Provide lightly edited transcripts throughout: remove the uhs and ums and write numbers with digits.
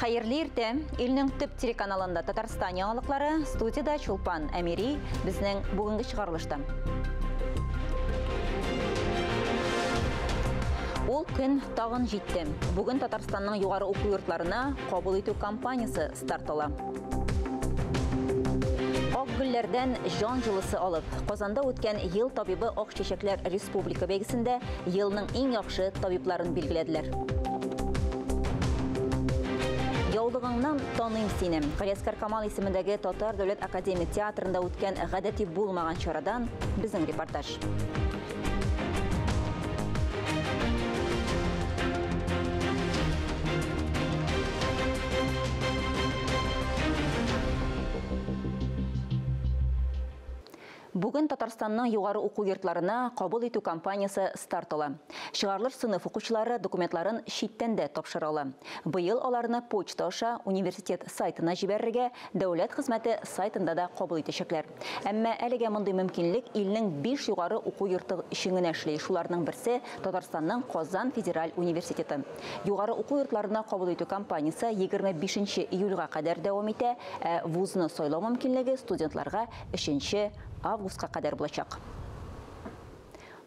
Хәерле иртә. Илнең төп телеканалында Татарстан яңалыклары, студияда Чулпан Әмири, безнең бүгенге чыгарылышта. Ул көн тагын җитте. Бүген Татарстанның югары уку йортларына кабул итү кампаниясе старт ала. Ак гөлләрдән җан җылысы алып, Казанда үткән Ел табибы Ак чәчәкләр республика бәйгесендә елның иң яхшы табибларын билгеләделәр. Яулыгыңнан таныйм сине. Галиәсгар Камал исемендәге Татар дәүләт академия театрында үткән гадәти булмаган чарадан безнең репортаж. Бүген Татарстанның югары уку йортларына кабул итү кампаниясе старт ала. Чыгарылыш сыйныф укучылары документларын читтән дә тапшыра ала. Быел аларны почта аша университет сайтына җибәрергә, дәүләт хезмәте сайтында да кабул итәчәкләр. Әмма әлегә мондый мөмкинлек илнең 5 югары уку йорты өчен генә эшли. Шуларның берсе Татарстанның Казан федераль университеты. Югары уку йортларына кабул итү кампаниясе 25 июльгә кадәр дәвам итә, ә вузны сайлау мөмкинлеге студентларга 3 августка кадәр булачак.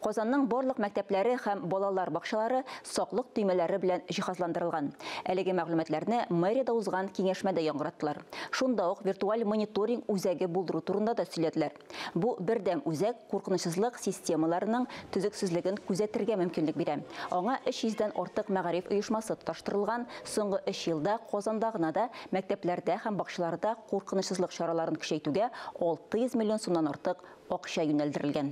Казанның барлык мәктәпләре һәм балалар бакчалары саклык төймәләре белән җиһазландырылган. Әлеге мәгълүматларны мэриядә узган киңәшмәдә яңгыраттылар. Шунда ук виртуаль мониторинг үзәге булдыру турында да сөйләделәр. Бу бердәм үзәк куркынычсызлык системаларының төзексезлеген күзәтергә мөмкинлек бирә. Аңа 300дән артык мәгариф оешмасы тоташтырылган. Соңгы 3 елда Казанда гына да мәктәпләрдә һәм бакчаларда куркынычсызлык чараларын көчәйтүгә 600 миллион сумнан артык акча юнәлдерелгән.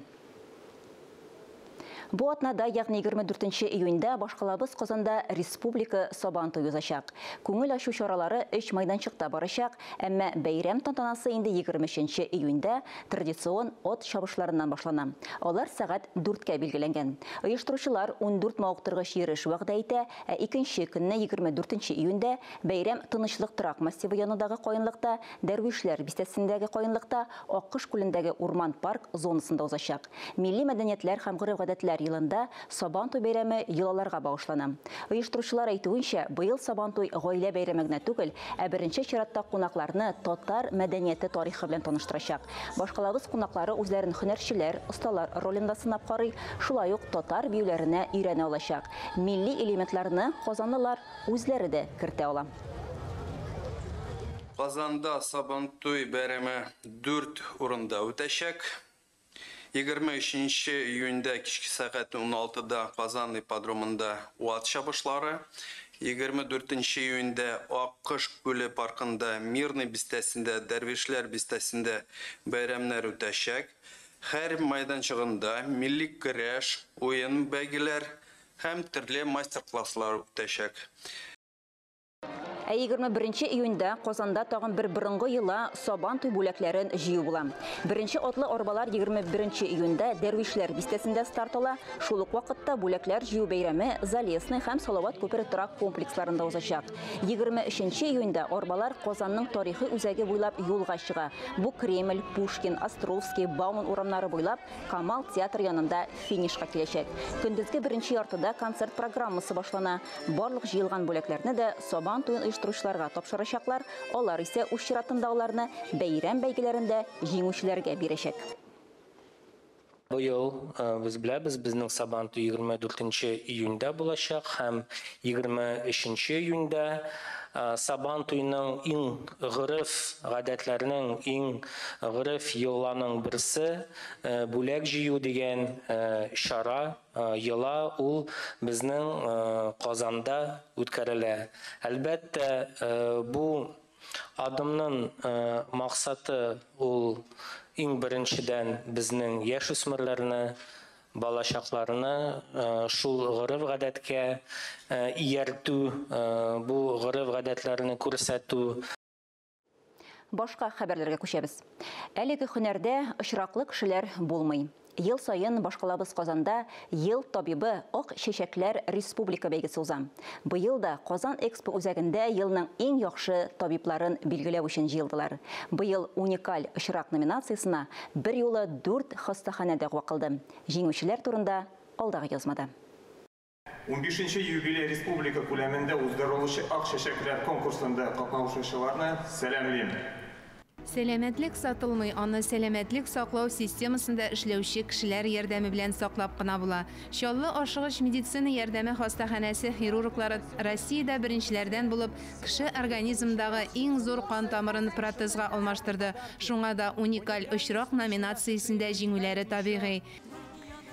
Бу атнада, ягъни 24 июньдә башкалабыз Казанда республика Сабантуй узачак. Күңел ачу чаралары 3 майданчыкта барачак, әмма бәйрәм тантанасы инде 23 июньдә традицион ат чабышларыннан башлана. Алар сәгать 4-кә билгеләнгән. Оештыручылар 14 мавыктыргыч йөреш вәгъдә итә, ә икенче көнне 24 июньдә бәйрәм Тынычлык торак массивы янындагы каенлыкта, Дәрвишләр бистәсендәге каенлыкта, Аккош күлендәге урман парк зонасында узачак. Милли мәдәниятләр һәм гореф-гадәтләр елында Сабантуй бәйрәме йолаларга багышлана. Оештыручылар әйтүенчә, быел Сабантуй гаилә бәйрәме генә түгел, ә беренче чиратта кунакларны татар мәдәнияте тарихы белән таныштырачак. Башкалабыз кунаклары үзләрен һөнәрчеләр, осталар ролендә сынап карый, шулай ук татар биюләренә өйрәнә алачак. Милли элементларны казанлылар үзләре дә кертә ала. Казанда Сабантуй бәйрәме 4 урында үтәчәк. 23 июньдә кичке сәгать 16-да Казан ипподромында ат чабышлары, 24 июньдә Аккош күле паркында, Мирный бистәсендә, Дәрвишләр бистәсендә бәйрәмнәр үтәчәк. Һәр майданчыгында милли көрәш, уен бәйгеләр һәм төрле мастер-класслар үтәчәк. Ә 21 июньдә Казанда тагын бер борынгы йола Сабантуй бүләкләрен җыю була. Беренче атлы арбалар 21 июньдә Дәрвишләр бистәсендә старт ала. Шул ук вакытта бүләкләр җыю бәйрәме Залесный һәм Салават күпере торак комплексларында узачак. 23 июньдә арбалар Казанның тарихи үзәге буйлап юлга чыга. Бу Кремль, Пушкин, Островский, Бауман урамнары буйлап Камал театр янында финишка киләчәк. Көндезге беренче яртыда концерт программасы башлана. Барлык җыелган бүләкләрне дә Сабантуен оештыручыларга тапшырачаклар. Алар исә үз чиратында аларны бәйрәм бәйгеләрендә җиңүчеләргә бирәчәк. Быел без беләбез, безнең Сабантуй 24 июньдә булачак һәм 23 июньдә Сабантуйның иң гореф гадәтләренең, иң гореф йоланың берсе бүләк җыю дигән чара, йола ул безнең Казанда үткәрелә. Әлбәттә, бу адымның максаты ул иң беренчедән безнең яшь үсмерләрне, балачакларны шул гореф-гадәткә ияртү, бу гореф-гадәтләрне күрсәтү. Башка хәбәрләргә күчәбез. Әлеге һөнәрдә очраклы кешеләр булмый. Ел саен башкалабыз Казанда Ел табибы Ак чәчәкләр республика бәйгесе уза. Быел да Казан Экспо үзәгендә елның иң яхшы табибларын билгеләү өчен җыелдылар. Быел уникаль очрак номинациясенә бер юлы 4 хастаханә дәгъва кылды. Җиңүчеләр турында алдагы язмада. 15-нче юбилей республика күләмендә уздырылучы Ак чәчәкләр конкурсында катнашучыларны сәламлим. Сәламәтлек сатылмый, аны сәламәтлек саклау системасында эшләүче кешеләр ярдәме белән саклап кына була. Чаллы ашыгыч медицина ярдәме хастаханәсе хирурглары Россиядә беренчеләрдән булып кеше организмындагы иң зур кан тамырын протезга алмаштырды. Шуңа да уникаль очрак номинациясендә җиңүләре табигый.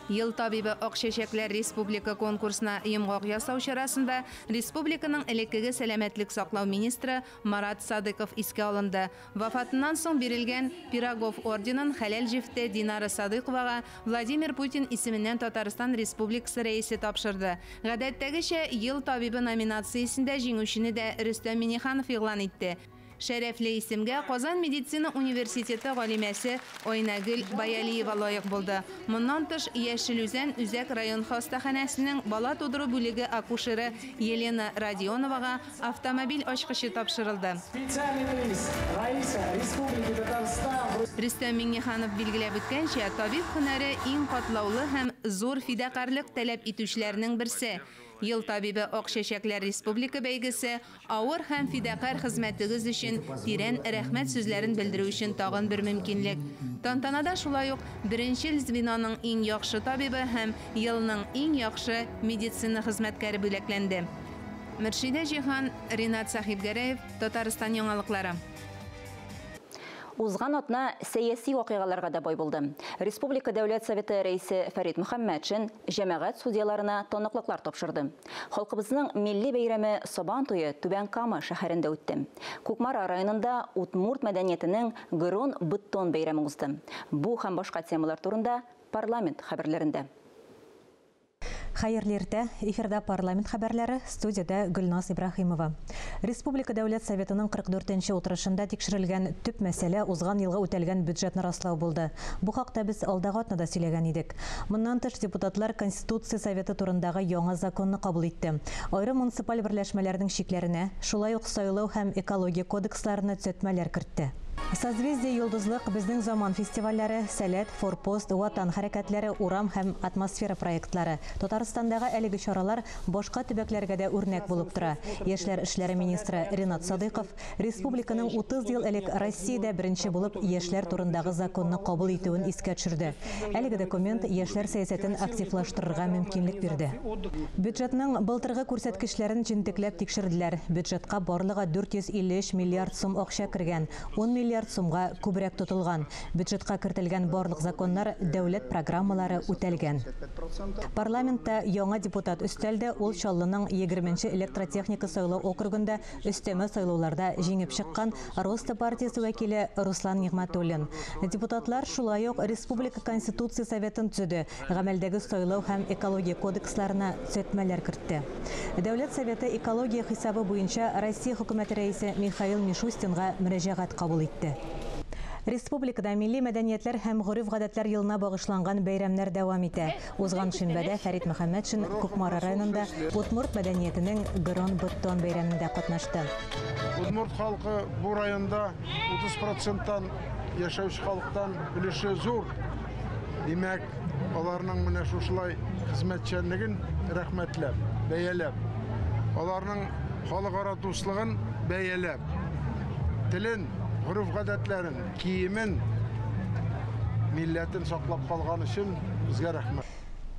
Ел табибы Ак чәчәкләр республика конкурсына йомгак ясау чарасында республиканың элеккеге сәламәтлек саклау министры Марат Садыков искә алынды. Вафатыннан соң бирелгән Пирогов орденын хәләл җефте Динара Садыковага Владимир Путин исеменнән Татарстан Республикасы рәисе тапшырды. Гадәттәгечә Ел табибы номинациясендә җиңүчене дә Рөстәм Миңнеханов игълан итте. Шәрәфле исемгә Казан медицина университеты галимәсе Айнагөл Баялиева лаек булды. Моннан тыш Яшел Үзән Үзәк район хастаханәсенең бала тудыру бүлеге акушеры Елена Родионовага автомобиль ачкычы тапшырылды. Специальный приз Раиса Республики Татарстан. Рөстәм Миңнеханов билгеләп үткәнчә, табиб һөнәре иң катлаулы һәм зур фидакарьлык таләп итүчеләрнең берсе. Ел табибы Ак чәчәкләр республика бәйгесе авыр һәм фидакарь хезмәтегез өчен тирән рәхмәт сүзләрен белдерү өчен тагын бер мөмкинлек. Тантанада шулай ук беренчел звеноның иң яхшы табибы һәм елның иң яхшы медицина хезмәткәре бүләкләнде. Мөршидә Җиһан, Ринат Сахибгәрәев, Татарстан яңалыклары. Узган атна сәяси вакыйгаларга да бай булды. Республика Дәүләт Советы рәисе Фәрит Мөхәммәтшин җәмәгать судьяларына таныклыклар тапшырды. Халкыбызның милли бәйрәме Сабан туе Түбән Кама шәһәрендә үтте. Кукмара районында удмурт мәдәниятенең Гырон Быттон бәйрәме узды. Бу һәм башка темалар турында парламент хәбәрләрендә. Хәерле иртә. Эфирда парламент хәбәрләре, студияда Гөлназ Ибраһимова. Республика Дәүләт Советының 44-нче утырышында тикшерелгән төп мәсьәлә узган елга үтәлгән бюджетны раслау булды. Бу хакта без алдагы атнада сөйләгән идек. Моннан тыш депутатлар Конституция Советы турындагы яңа законны кабул итте. Аерым муниципаль берләшмәләрнең чикләренә, шулай ук сайлау һәм экология кодексларына төзәтмәләр кертте. Созвездие Йолдызлык, Безнең заман фестивальләре, Сәләт, Форпост, Ватан хәрәкәтләре, Урам һәм Атмосфера проектлары. Татарстандагы әлеге чаралар башка төбәкләргә дә үрнәк булып тора. Яшьләр эшләре министры Ринат Садыйков республиканың 30 ел элек Россиядә беренче булып яшьләр турындагы законны кабул итүен искә төшерде. Әлеге документ яшьләр сәясәтен активлаштырырга мөмкинлек бирде. Бюджетның былтыргы күрсәткечләрен җентекләп тикшерделәр. Бюджетка барлыгы 453 миллиард сум акча кергән, 10 миллиард сумга күбрәк тотылган. Бюджетка кертелгән барлык законнар, дәүләт программалары үтәлгән. Парламентта яңа депутат өстәлде. Ул Чаллының 20-нче электротехника сайлау округында өстәмә сайлауларда җиңеп чыккан Роста партиясе вәкиле Руслан Нигъмәтуллин. Депутатлар шулай ук Республика Конституция Советын төзеде, гамәлдәге сайлау һәм экология кодексларына төзәтмәләр кертте. Дәүләт Советы экология хисабы буенча Россия хөкүмәте рәисе Михаил Мишустинга мөрәҗәгать кабул итте. Республикада милли мәдәниятләр һәм гореф-гадәтләр елына багышланган бәйрәмнәр дәвам итә. Узган шимбәдә Фәрит Мөхәммәтшин Кукмара районында удмурт мәдәниятенең Гырон Быттон бәйрәмендә катнашты. Удмурт халкы бу районда 30%-тан яшәүче халыктан өлеше зур. Димәк, аларның менә шушылай хезмәтчәнлеген рәхмәтләп, бәяләп, аларның халыкара дуслыгын бәяләп, телен, гореф-гадәтләрен, киемен, милләтен саклап калган өчен безгә рәхмәт.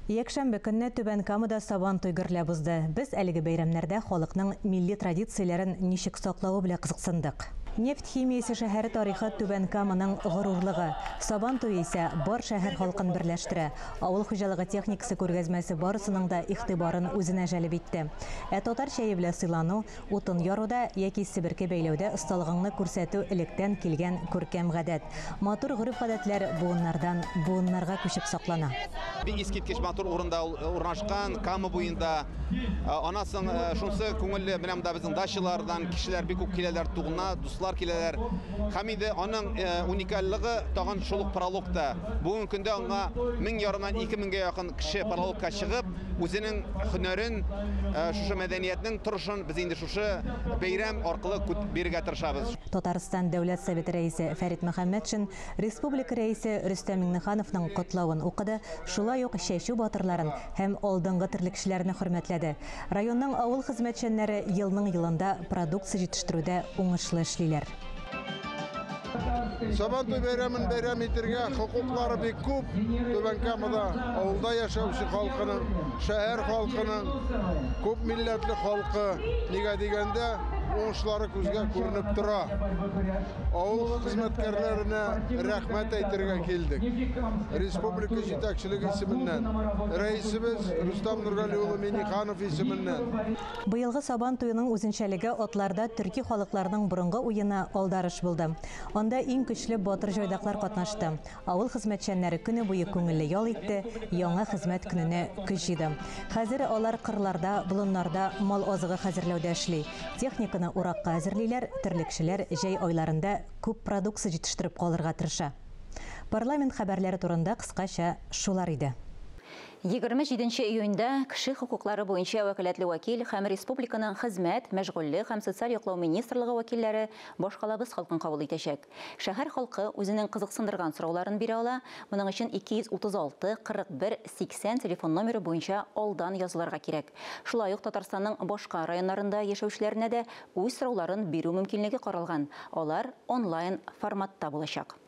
Якшәмбе көнне Түбән Камада Сабан туй гөрләп узды. Без әлеге бәйрәмнәрдә халыкның милли традицияләрен ничек саклавы белән кызыксындык. Нефть химиясе шәһәре тарихы Түбән Каманың горурлыгы. Сабан туе исә бар шәһәр халкын берләштерә. Авыл хуҗалыгы техникасы күргәзмәсе барысының да игътибарын үзенә җәлеп итте. Ә татар чәе белән сыйлану, утын яруда яки себерке бәйләүдә осталыгыңны күрсәтү электән килгән күркәм гадәт. Матур гореф-гадәтләр буыннардан буыннарга күчеп саклана. Бик искиткеч матур урында урнашкан Кама буенда. Анасын шунсы күңелле, менә монда безнең дачалардан кешеләр бик күп киләләр, тугына, дуслар киләләр. Һәм инде аның уникальлыгы тагын шул ук прологта. Бүгенге көндә аңа 1500-дан 2000-гә якын кеше прологка чыгып, үзенең һөнәрен, шушы мәдәниятнең торышын без инде шушы бәйрәм аркылы бирергә тырышабыз. Татарстан Дәүләт Советы рәисе Фәрит Мөхәммәтшин республика рәисе Рөстәм Миңнехановның котлавын укыды, шулай ук чәчү батырларын һәм алдынгы терлекчеләрне хөрмәтләде. Районның авыл хезмәтчәннәре елның елында продукция җитештерүдә уңышлы эшлиләр. Сабантуй бәйрәмен бәйрәм итәргә хокуклары бик күп. Түбән Камада авылда яшәүче халкының, шәһәр халкының, күп милләтле халкы, нигә дигәндә, уңышлары күзгә күренеп тора. Авыл хезмәткәрләренә рәхмәт әйтергә килдек. Республика җитәкчелеге исеменнән, рәисебез Рөстәм Нургали улы Минниханов исеменнән. Быелгы Сабан туеның үзенчәлеге атларда төрки халыкларның борынгы уены алдарыш булды. Анда иң көчле батыр җайдаклар катнашты. Авыл хезмәтчәннәре көне буе күңелле ял итте, яңа хезмәт көненә көч җыйды. Хәзер алар кырларда, болыннарда мал азыгы хәзерләүдә эшли. Техниканы уракка әзерлиләр, терлекчеләр җәй айларында күп продукция җитештереп калырга тырыша. Парламент хәбәрләре турында кыскача шулар иде. 27 июньдә кеше хокуклары буенча вәкаләтле вәкил һәм республиканың хезмәт, мәшгульлек һәм социаль яклау министрлыгы вәкилләре башкалабыз халкын кабул итәчәк. Шәһәр халкы үзенең кызыксындырган сорауларын бирә ала. Моның өчен 236 41 80 телефон номеры буенча алдан язылырга кирәк. Шулай ук Татарстанның башка районнарында яшәүчеләренә дә үз сорауларын бирү мөмкинлеге каралган. Алар онлайн форматта булачак.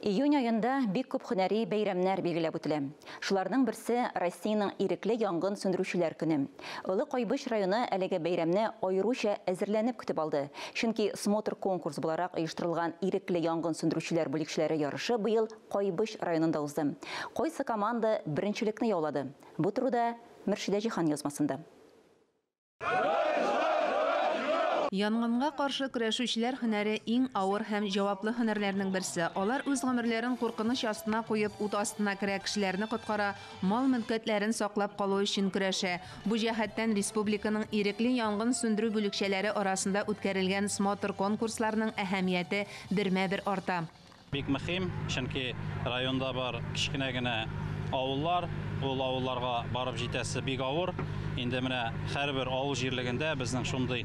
Июнь айында бик күп һөнәри бәйрәмнәр билгеләп үтелә. Шуларның берсе Россиянең ирекле янгын сүндерүчеләр көне. Олы Кайбыч районы әлеге бәйрәмне аеруча әзерләнеп көтеп алды. Чөнки смотр-конкурс буларак оештырылган ирекле янгын сүндерүчеләр бүлекчәләре ярышы быел Кайбыч районында узды. Кайсы команда беренчелекне яулады? Бу турыда Мөршидә Җиһан язмасында. Янгынга каршы көрәшүчеләр һөнәре иң авыр һәм җаваплы һөнәрләрнең берсе. Алар үз гомерләрен куркыныч астына куеп, ут астына керә, кешеләрне коткара, мал мөлкәтләрен саклап калу өчен көрәшә. Бу җәһәттән республиканың ирекле янгын сүндерү бүлекчәләре арасында үткәрелгән смотр конкурсларының әһәмияте бермә-бер арта. Бик мөһим, чөнки районда бар кечкенә генә авыллар, ул авылларга барып җитәсе бик авыр. Инде менә һәрбер авыл җирлегендә безнең шундый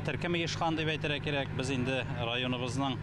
төркем оешкан дип әйтергә кирәк. Без инде районыбызның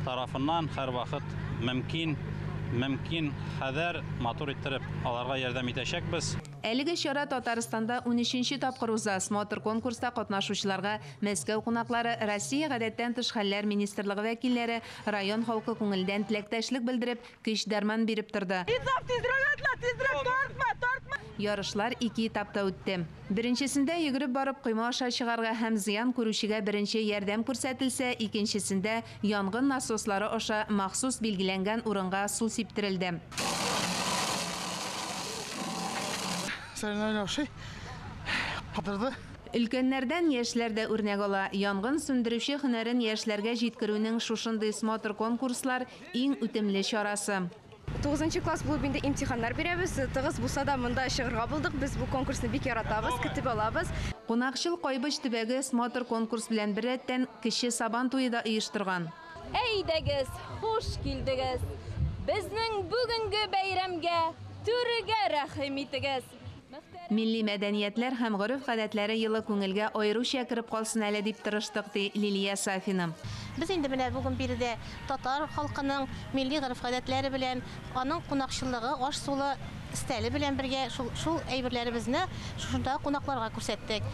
тарафыннан һәрвакыт мөмкин кадәр матур иттереп аларга ярдәм итәчәкбез. Әлеге чара Татарстанда 13нче тапкыр уза. Смотр конкурста катнашучыларга Мәскәү кунаклары, Россия гадәттән тыш хәлләр министрлыгы вәкилләре, район халкы күңелдән теләктәшлек белдереп, көч дәрман биреп торды. Тизрәк атла, тизрәк тартма, тартма. Ярышлар ике этапта үтте. Беренчесендә йөгереп барып койма аша чыгарга һәм зыян күрүчегә беренче ярдәм күрсәтелсә, икенчесендә янгын насослары аша махсус билгеләнгән урынга су сиптерелде. Өлкәннәрдән яшьләр дә үрнәк ала. Янгын сүндерүче һөнәрен яшьләргә җиткерүнең шушындый смотр конкурслар иң үтемле чарасы. 9 класс булып инде имтиханнар бирәбез. Тыгыз булса да монда чыгарга булдык. Без бу конкурсны бик яратабыз, көтеп алабыз. Кунакчыл Кайбыч төбәге смотр конкурс белән беррәттән кече Сабан туе да оештырган. Әйдәгез, хуш килдегез. Безнең бүгенге бәйрәмгә түргә рәхим итегез. Милли мәдәниятләр һәм гореф-гадәтләре елы күңелгә аеруча кереп калсын әле дип тырыштык, ди Лилия Сафина. Без инде менә бүген биредә татар халкының милли гореф-гадәтләре белән, аның кунакчыллыгы, аш-сулы өстәле белән бергә шул әйберләребезне шушында кунакларга күрсәттек.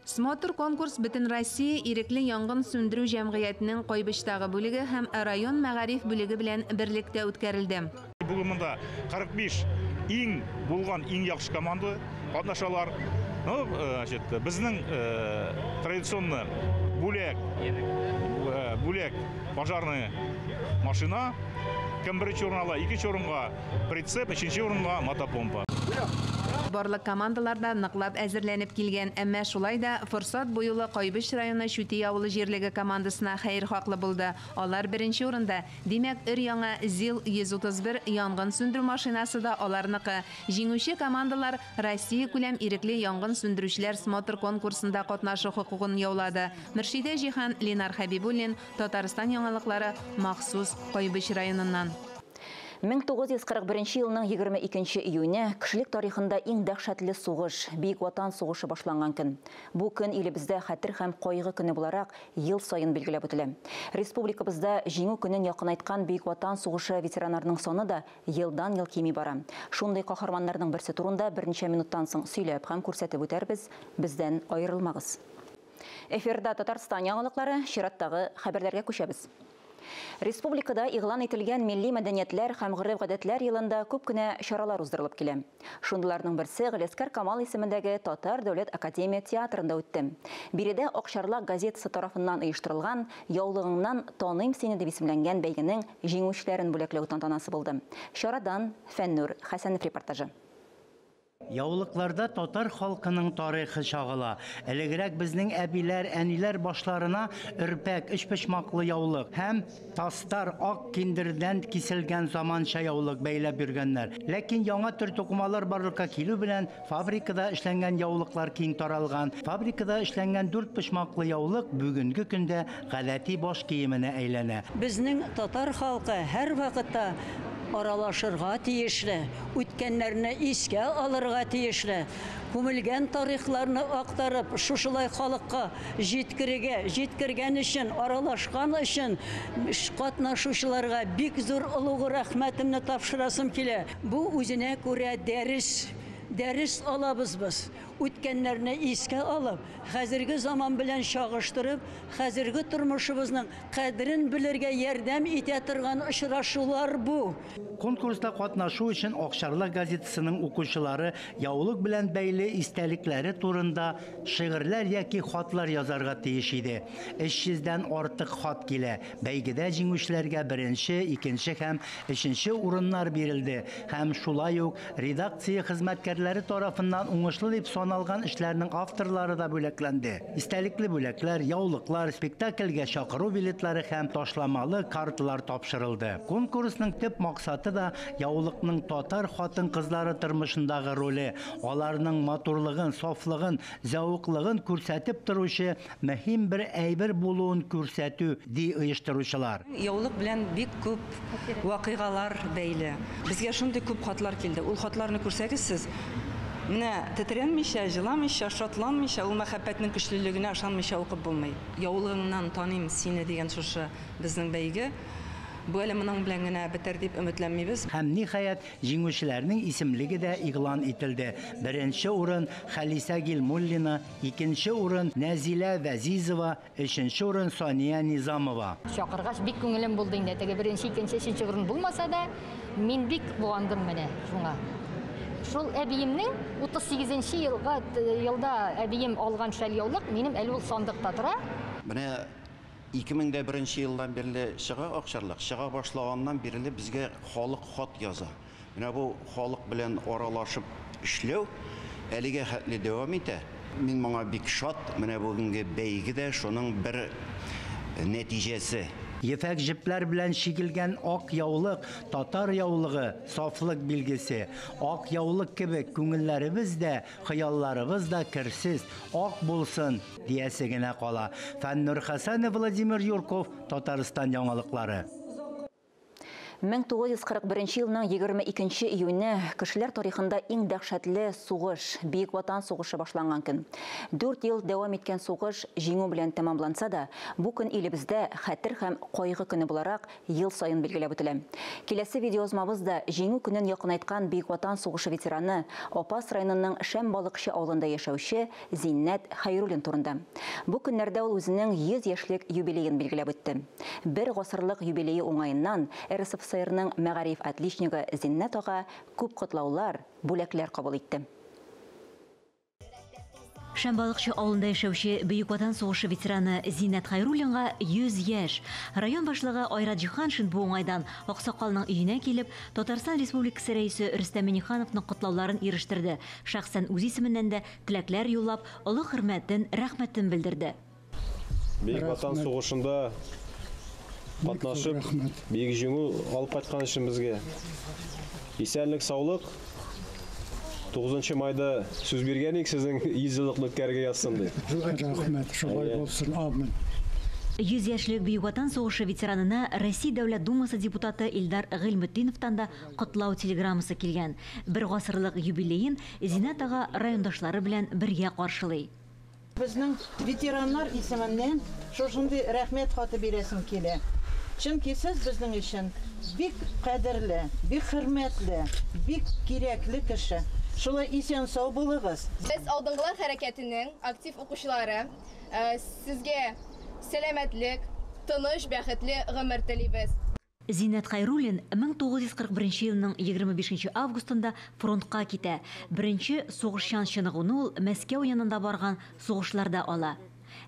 Смотр конкурс Бөтен Россия ирекле янгын сүндерү җәмгыятенең Кайбычтагы бүлеге һәм район мәгариф бүлеге белән берлектә үткәрелде. Бүген монда 45 иң булган иң яхшы команда катнашалар. Ну, значит, безнең традиционный бүләк пожарная машина, кем беренче урын ала, икенче урынга прицеп, өченче урынга мотопомпа. Барлык командалар да ныклап әзерләнеп килгән, әмма шулай да форсат бу юлы Кайбыч районы Чүти авылы җирлеге командасына хәер хаклы булды. Алар беренче урында. Димәк, өр-яңа ЗИЛ 131 янгын сүндерү машинасы да аларныкы. Җиңүче командалар Россия күләм ирекле янгын сүндерүчеләр смотр конкурсында катнашу хокукын яулады. Мөршидә Җиһан, Ленар Хәбибуллин, Татарстан яңалыклары, махсус Кайбыч районыннан. 1941 елның 22 июне кешелек тарихында иң дәһшәтле сугыш, Бөек Ватан сугышы башланган көн. Бу көн илебездә хәтер һәм кайгы көне буларак ел саен билгеләп үтелә. Республикабызда Җиңү көнен якынайткан Бөек Ватан сугышы ветераннарының саны да елдан-ел кими бара. Шундый каһарманнарның берсе турында берничә минуттан соң сөйләп һәм күрсәтеп үтәрбез. Бездән аерылмагыз. Эфирда Татарстан яңалыклары, чираттагы хәбәрләргә күчәбез. Республикада игълан ителгән милли мәдәниятләр һәм гореф-гадәтләр елында күп кенә чаралар уздырылып килә. Шундыйларның берсе Галиәсгар Камал исемендәге Татар дәүләт академия театрында үтте. Биредә Акчарлак газетасы тарафыннан оештырылган Яулыгыңнан таныйм сине дип исемләнгән бәйгенең җиңүчеләрен бүләкләү тантанасы булды. Чарадан Фәннур Хәсәнов репортажы. Яулыкларда татар халкының тарихы чагыла. Элегрәк безнең әбиләр, әниләр башларына өрпәк, өчпочмаклы яулык һәм тастар ак киндердән киселгән заманча яулык бәйләп йөргәннәр. Ләкин яңа төр тукымалар барлыкка килү белән фабрикада эшләнгән яулыклар киң таралган. Фабрикада эшләнгән дүртпочмаклы яулык бүгенге көндә гадәти баш киеменә әйләнә. Безнең татар халкы һәрвакытта аралашырга тиешле, үткәннәрне искә алырга тиешле, күмелгән тарихларны актарып, шушылай халыкка җиткерергә, җиткергән өчен, аралашкан өчен катнашучыларга бик зур олуг рәхмәтемне тапшырасым килә. Бу үзенә күрә дәрес, дәрес алабыз без. Үткәннәрне искә алып, хәзерге заман белән чагыштырып, хәзерге тормышыбызның кадерен белергә ярдәм итә торган очрашулар бу. Конкурста катнашу өчен Акчарлак газетасының укучылары яулык белән бәйле истәлекләре турында шигырьләр яки хатлар язарга тиеш иде. 300дән артык хат килә. Бәйгедә җиңүчеләргә беренче, икенче һәм өченче урыннар бирелде. Һәм шулай ук редакция хезмәткәрләре тарафыннан уңышлы дип саналган эшләрнең авторлары да бүләкләнде. Истәлекле бүләкләр, яулыклар, спектакльгә чакыру билетлары һәм ташламалы карталар тапшырылды. Конкурсның төп максаты да яулыкның татар хатын-кызлары тормышындагы роле, аларның матурлыгын, сафлыгын, зәвыклыгын күрсәтеп торучы мөһим бер әйбер булуын күрсәтү, ди оештыручылар. Яулык белән бик күп вакыйгалар бәйле. Безгә шундый күп хатлар килде. Ул хатларны күрсәгез сез, менә тетрәнмичә, җыламыйча, шатланмыйча, ул мәхәббәтнең көчлелегенә ышанмыйча укып булмый. Яулыгыңнан таныйм сине дигән шушы безнең бәйге. Бу әле моның белән генә бетәр дип өметләнмибез. Һәм ниһаять җиңүчеләрнең исемлеге дә игълан ителде. Беренче урын Халисә Гилмуллина, икенче урын Нәзилә Вәзизова, өченче урын Сания Низамова. Чакыргач бик күңелем булды инде. Теге беренче, икенче, өченче урын булмаса да, мин бик куандым менә шуңа. Шул әбиемнең 38 елда әбием алган шәл яулык минем әле ул сандыкта тора. Менә 2001 елдан бирле чыга Акчарлак, чыга башлаганнан бирле безгә халык хат яза. Менә бу халык белән аралашып эшләү әлегә хәтле дәвам итә. Мин моңа бик шат. Менә бүгенге бәйге дә шуның бер нәтиҗәсе. Ефәк җепләр белән чигелгән ак яулык, татар яулыгы, сафлык билгесе. Ак яулык кебек күңелләребез дә, хыялларыбыз да керсез, ак булсын диясе генә кала. Фәннур Хәсәнов, Владимир Юрков, Татарстан яңалыклары. 1941 елның 22 июне кешеләр тарихында иң дәһшәтле сугыш, Бөек Ватан сугышы башланган көн. 4 ел дәвам иткән сугыш җиңү белән тәмамланса да, бу көн илебездә хәтер һәм кайгы көне буларак ел саен билгеләп үтелә. Киләсе видеоязмабыз да җиңү көнен якынайткан Бөек Ватан сугышы ветераны Апас районының Шәмбалыкчы авылында яшәүче Зиннәт Хәйруллин турында. Бу көннәрдә ул үзенең 100 яшьлек юбилеен билгеләп үтте. Бер гасырлык юбилее уңаеннан РСФСРның мәгариф отличнигы Зиннәт ага күп котлаулар, бүләкләр кабул итте. Шәмбалыкчы авылында яшәүче Бөек Ватан сугышы ветераны Зиннәт Хәйруллинга 100 яшь. Район башлыгы Айрат Җиһаншин бу уңайдан аксакалның өенә килеп, Татарстан Республикасы рәисе Рөстәм Миңнехановның котлауларын ирештерде. Шәхсән үз исеменнән дә теләкләр юллап, олы хөрмәтен, рәхмәтен белдерде. Бөек Ватан сугышында катнашып, бөек җиңү алып кайткан өчен безгә исәнлек, саулык. 9 майда сүз биргән идек, сезнең 100 еллыкны үткәрергә язсын дип. Рәхмәт, шулай булсын, амин. 100 яшьлек Бөек Ватан сугышы ветеранына Россия Дәүләт Думасы депутаты Илдар Гыйльметдиновтан да котлау телеграммасы килгән. Бер гасырлык юбилеен Зиннәт ага райондашлары белән бергә каршылый. Безнең ветераннар исеменнән шушындый рәхмәт хаты бирәсем килә. Чөнки сез безнең өчен бик кадерле, бик хөрмәтле, бик кирәкле кеше. Шулай исән-сау булыгыз. Без Алдынгылар хәрәкәтенең актив укучылары сезгә сәламәтлек, тыныч, бәхетле гомер телибез. Зиннәт Хәйруллин 1941 елның 25 августында фронтка китә. Беренче сугышчан чыныгуны ул Мәскәү янында барган сугышларда ала.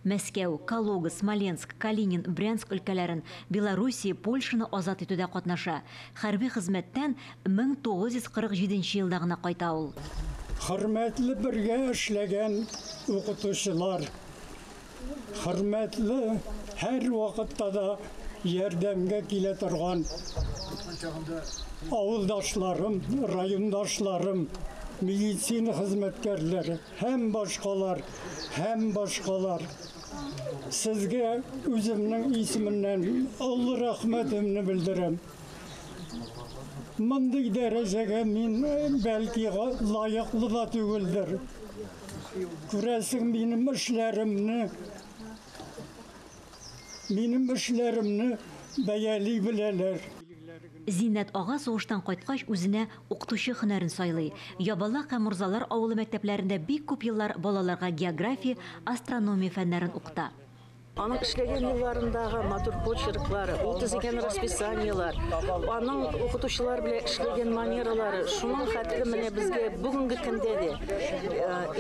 Мәскәү, Калуга, Смоленск, Калинин, Брянск өлкәләрен, Белоруссия, Польшаны азат итүдә катнаша. Хәрби хезмәттән 1947 елда гына кайта ул. Хөрмәтле бергә эшләгән укытучылар, хөрмәтле һәр вакытта да ярдәмгә килә торган авылдашларым, райондашларым, медицина хезмәткәрләре һәм башкалар, һәм башкалар. Сезгә үземнең исемемнән олы рәхмәтемне белдерәм. Мондый дәрәҗәгә мин бәлки лаеклы да түгелдер. Күрәсең, минем эшләремне бәяли беләләр. Зиннәт ага сугыштан кайткач үзенә укытучы һөнәрен сайлый. Ябалак һәм Мурзалар авылы мәктәпләрендә бик күп еллар балаларга география, астрономия фәннәрен укыта. Аның эшләгән елларындагы матур почерклары, ул төзегән расписаниелар, аның укытучылар белән эшләгән манералары, шуның хәтле менә безгә бүгенге көндә дә,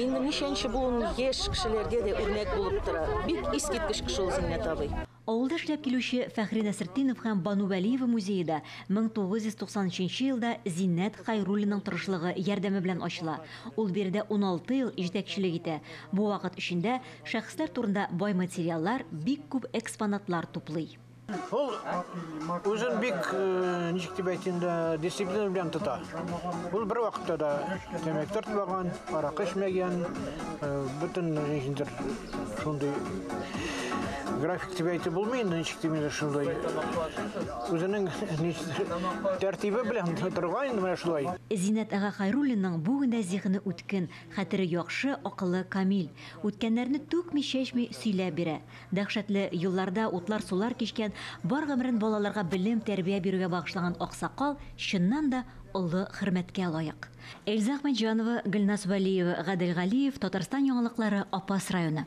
инде ничәнче буын яшь кешеләргә дә үрнәк булып тора. Бик искиткеч кеше ул Зиннәт абый. Авылда эшләп килүче Фәхри Насретдинов һәм Бану Вәлиева музее да 1993 елда Зиннәт Хәйруллинның тырышлыгы ярдәме белән ачыла. Ул биредә 16 ел җитәкчелек итә. Бу вакыт эчендә шәхесләр турында бай материаллар, бик күп экспонатлар туплый. Ул үзен бик, ничек дип әйтим дә, дисциплина белән тота. Ул бер вакытта да тәмәке тартмаган, аракы эчмәгән, бөтен ничектер шундый график дип әйтеп булмый инде, ничек дип инде шундый үзенең тәртибе белән торган инде менә шулай. Зиннәт ага Хәйруллинның бүген дә зиһене үткен, хәтере яхшы, акылы камил. Үткәннәрне түкми-чәчми сөйләп бирә. Дәһшәтле юлларда утлар-сулар кичкән, бар гомерен балаларга белем, тәрбия бирүгә багышлаган аксакал чыннан да олы хөрмәткә лаек. Эльза Ахмәтҗанова, Гөлназ Вәлиева, Гадел Галиев, Татарстан яңалыклары, Апас районы.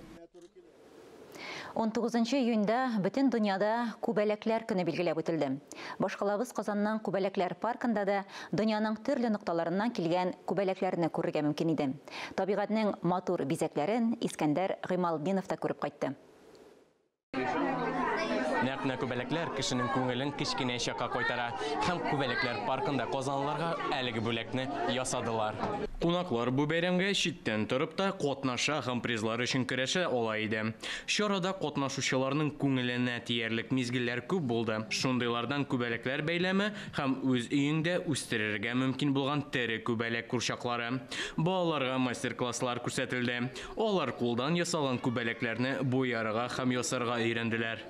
19 июньдә бөтен дөньяда күбәләкләр көне билгеләп үтелде. Башкалабыз Казанның күбәләкләр паркында да дөньяның төрле нокталарыннан килгән күбәләкләрне күрергә мөмкин иде. Табигатьнең матур бизәкләрен Искәндәр Гыймалтдинов та күреп кайтты. Нәкъ менә күбәләкләр кешенең күңелен кечкенә чакка кайтара. Һәм күбәләкләр паркында казанлыларга әлеге бүләкне ясадылар. Кунаклар бу бәйрәмгә читтән торып та катнаша һәм призлар өчен көрәшә ала иде. Чарада катнашучыларның күңеленә тиярлек мизгелләр күп булды. Шундыйлардан күбәләкләр бәйләме һәм үз өеңдә үстерергә мөмкин булган тере күбәләк курчаклары. Балаларга мастер-класслар күрсәтелде. Алар кулдан ясалган күбәләкләрне буярга һәм ясарга өйрәнделәр.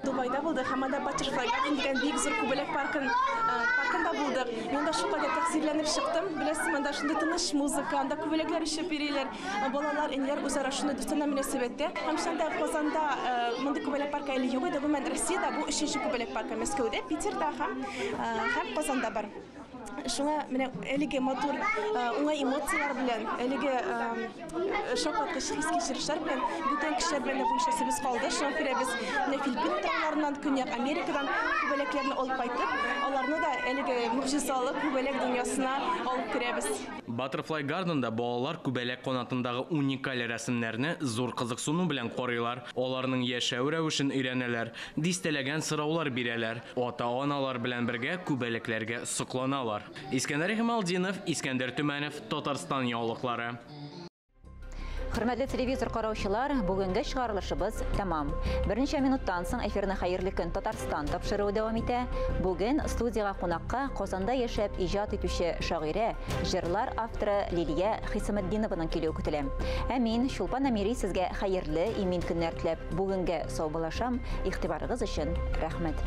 Дубайда булдык һәм анда Butterfly Garden дигән бик зур күбәләк паркында булдык. Мин дә шулкадәр тәэсирләнеп чыктым. Беләсезме, анда шундый тыныч музыка, анда күбәләкләр очып йөриләр. Балалар, әниләр үзара шундый дустанә мөнәсәбәттә. Һәм шунда Казанда мондый күбәләк паркы әле юк иде. Гомумән, Россиядә бу өченче күбәләк паркы. Мәскәүдә, Питерда һәм Казанда бар. Шуңа менә әлеге матур уңай эмоцияләр белән, әлеге шаккаткыч хис-кичерешләр белән бүтән кешеләр белән дә бүлешәсебез калды. Шуңа күрә без менә Филиппин утрауларыннан, Көньяк Америкадан күбәләкләрне алып кайтып, аларны да әлеге могҗизалы күбәләк дөньясына алып керәбез. Butterfly Garden'да балалар күбәләк канатындагы уникаль рәсемнәрне зур кызыксыну белән карыйлар. Аларның яшәү рәвешен өйрәнәләр, дистәләгән сораулар бирәләр. Ата-аналар белән бергә күбәләкләргә сокланалар. Искәндәр Гыймалтдинов, Искәндәр Төмәнов, Татарстан яңалыклары. Хөрмәтле телевизор караучылар, бүгенге чыгарылышыбыз тәмам. Берничә минуттан соң эфирны Хәерле көн Татарстан тапшыруы дәвам итә. Бүген студиягә кунакка Казанда яшәп иҗат итүче шагыйрә, җырлар авторы Лилия Хисаметдинованың килүе көтелә. Ә мин, Чулпан Әмири, сезгә хәерле, имин көннәр теләп, бүгенгә саубуллашам. Игътибарыгыз өчен рәхмәт.